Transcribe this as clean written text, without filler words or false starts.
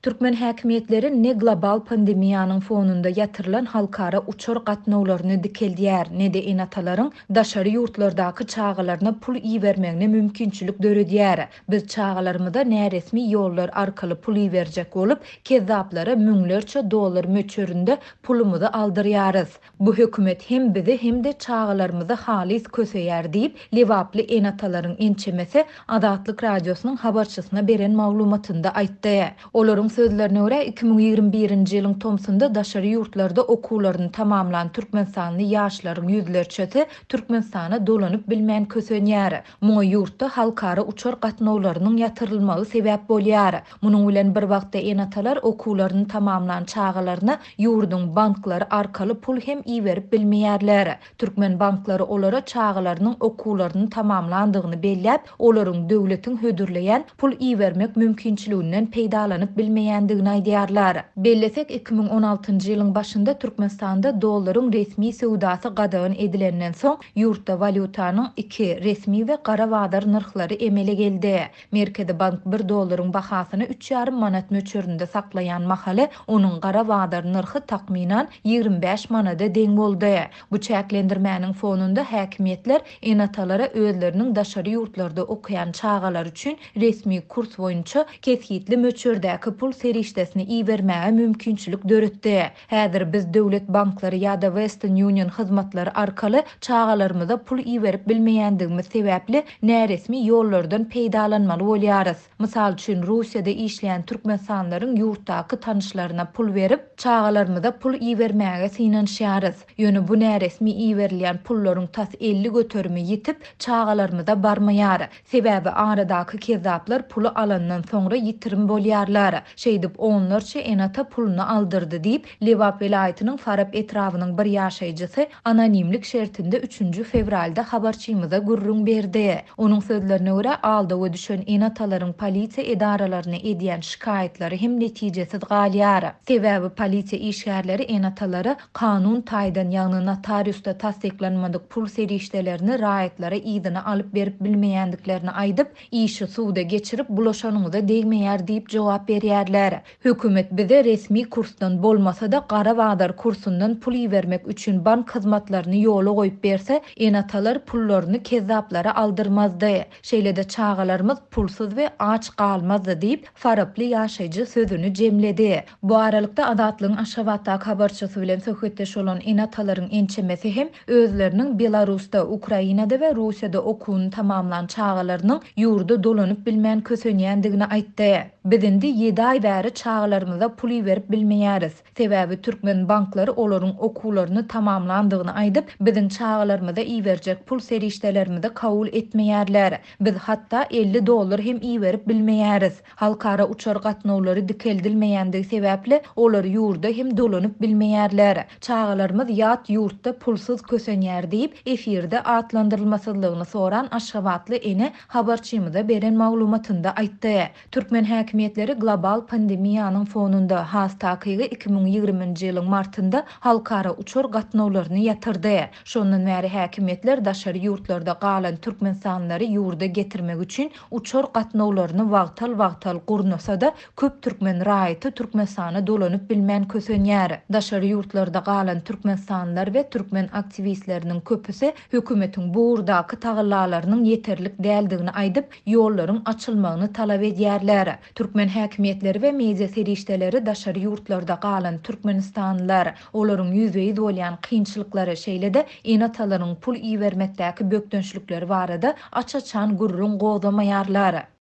Türkmen häkimiýetleri ne global pandemiýanyň fonunda ýatyrylan halkara uçar gatnawlaryny dikeldýär, ne-de ene-atalaryň daşary ýurtlardaky çagalaryna pul ibermegine mümkinçilik döredýär. Biz çagalarymyza näresmi ýollar arkaly pul iberjek bolup, kezzaplara müňlerçe dollar möçberinde pulumyzy aldyrýarys. Bu hökümet hem bizi, hem-de çagalarymyzy halys köseýär diýip, lebaply ene-atalaryň ençemesi Azatlyk Radiosynyň habarçysyna beren maglumatynda aýtdy. Olaryň sözlerine görä, 2021-nji ýylyň tomsunda daşary ýurtlarda okuwlaryny tamamlan türkmenistanly ýaşlaryň ýüzlerçesi Türkmenistana dolanyp bilmän kösenýär. Muňa ýurtda halkara uçar gatnawlarynyň ýatyrylmagy sebäp bolýar. Munuň bilen bir wagtda ene-atalar okuwlaryny tamamlan çagalaryna ýurduň banklary arkaly pul hem iberip bilmeýärler. Türkmen banklary olara çagalarynyň okuwlaryny tamamlandygyny belläp, olaryň döwletiň hödürleýän pul ibermek mümkinçiliginden peýdalanyp bilmeýändigini aýdýarlar. Bellesek, 2016-njy ýylyň başynda Türkmenistanda dollaryň resmi söwdasy gadagan edilenden soň, ýurtda walýutanyň iki, resmi we gara bazar nyrhlary emele geldi. Merkezi bank bir dollaryň bahasyny üç ýarym manat möçberinde saklaýan mahaly, onuň gara bazar nyrhy takmynan 25 manada deň boldy. Bu çäklendirmäniň fonunda häkimiýetler ene-atalara özleriniň daşary ýurtlarda okaýan çagalary üçin resmi kurs boýunça kesgitli möçberdäki pul serişdesini ibermäge mümkinçilik döretdi. Häzir biz döwlet banklary ýa-da Western Union hyzmatlary arkaly çagalarymyza pul iberip bilmeýändigimiz sebäpli näresmi ýollardan peýdalanmaly bolýarys. Mysal üçin, Russiýada işleýän türkmenistanlylaryň ýurtdaky tanyşlaryna pul berip, çagalarymyza pul ibermäge synanyşýarys. Ýöne bu näresmi iberilýän pullaryň tas 50 göterimi ýitip, çagalarymyza barmaýar. Sebäbi aradaky kezzaplar puly alandan soňra ýitirim bolýarlar. Şeýdip, onlarça ene-ata puluny aldyrdy diýip, Lebap welaýatynyň Farap etrabynyň bir ýaşaýjysy anonimlik şertinde üçünji fewralda habarçymyza gürrüň berdi. Onuň sözlerine görä, aldawa düşen ene-atalaryň polisiýa edaralaryna edýän şikaýatlary hem netijesiz galýar. Sebäbi polisiýa işgärleri ene-atalara kanun taýdan, ýagny notariusda tassyklanmadyk pul serişdelerini raýatlara yzyna alyp berip bilmeýändiklerini aýdyp, işi suda geçirip bulaşanyňyza degmeýär diýip jogap berýärler. Hökümet bize resmi kursdan bolmasa-da gara bazar kursundan pul ibermek üçin bank hyzmatlaryny ýola goýup berse, ene-atalar pullaryny kezzaplara aldyrmazdy. Şeýle-de çagalarymyz pulsuz we aç galmazdy diýip, faraply ýaşaýjy sözüni jemledi. Bu aralykda, Azatlygyň Aşgabatdaky habarçysy bilen söhbetdeş bolan ene-atalaryň ençemesi hem özleriniň Belarusda, Ukrainada we Russiýada okuwyny tamamlan çagalarynyň ýurda dolanyp bilmän kösenýändigini aýtdy. Biz indi ýedi aý bäri çagalarymyza pul iberip bilmeýäris. Sebäbi türkmen banklary olaryň okuwlaryny tamamlandygyny aýdyp, biziň çagalarymyza iberjek pul serişdelerimizi kabul etmeýärler. Biz hatda 50 dollar hem iberip bilmeýäris. Halkara uçar gatnawlary dikeldilmeýändigi sebäpli, olar ýurda hem dolanyp bilmeýärler. Çagalarymyz ýat ýurtda pulsuz kösenýär diýip, efirde atlandyrylmasyzlygyny soran aşgabatly ene habarçymyza beren maglumatynda aýtdy. Türkmen häkimiýetleri global pandemiýanyň fonunda, has takygy 2020-nji ýylyň martynda halkara uçar gatnawlaryny ýatyrdy. Şondan bäri häkimiýetler daşary ýurtlarda galan türkmenistanlylary ýurda getirmek üçin uçar gatnawlaryny wagtal-wagtal gurnasa-da, köp türkmen raýaty Türkmenistana dolanyp bilmän kösenýär. Daşary ýurtlarda galan türkmenistanlylar we türkmen aktiwistleriniň köpüsi hökümetiň bu ugurdaky tagallalarynyň ýeterlik däldigini aýdyp, ýollaryň açylmagyny talap edýärler. Türkmen häkimiýetleri we media serişdeleri daşary ýurtlarda galan türkmenistanlylar, olaryň ýüzbe-ýüz bolýan kynçylyklary, şeýle-de ene-atalaryň pul ibermekdäki bökdençlikleri barada aç-açan gürrüň gozgamaýarlar.